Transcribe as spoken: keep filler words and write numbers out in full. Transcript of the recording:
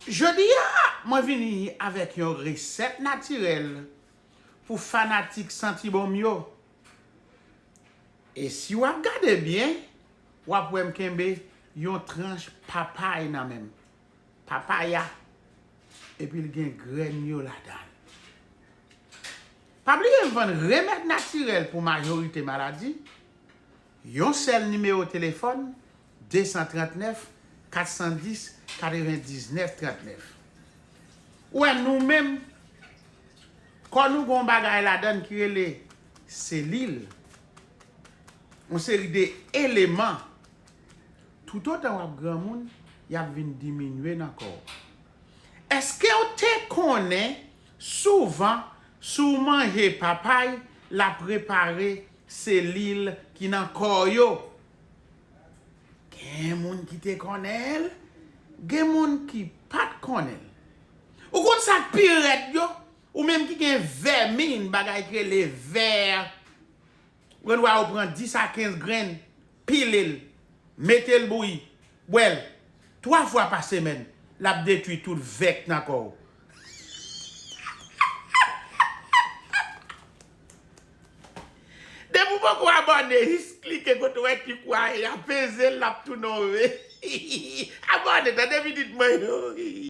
Jodi a, mwen vini avèk yon resèt natirèl pou fanatik santi bon m yo. E si w ap gade byen, w ap wè m kenbe yon tranch papay nan men m. Papaya. Epi l gen grenn yo ladan l. Pa bliye m vann remèd natirèl pou majorite maladi. Yon sèl nimewo telefòn, de san trannèf, kat san dis, katrevendiznèf trannèf. Ou wè nou menm, kò nou gen yon bagay ladan l ki rele selil. Yon seri de eleman. Toutotan w ap granmoun, y ap vin diminye nan kò w. Èske w te konnen souvan si w manje papay, l ap repare selil ki nan kò yo? Gen moun ki te konnen l, gen moun ki pa t konnen l. Ou konn sa k pi rèd yo? Ou menm ki gen vèmin, bagay ki rele vè, ou gen dwa ou pran dis a kenz grenn, pile l, mete l bouyi, bwè l twa fwa pa semèn, l ap detwi tout vè k nan kò w. Depi w poko abòne, jis klike kote w wè ti kwa a ye a, peze l, l ap tounen w ve. Abòne, tande pitit mwen yo.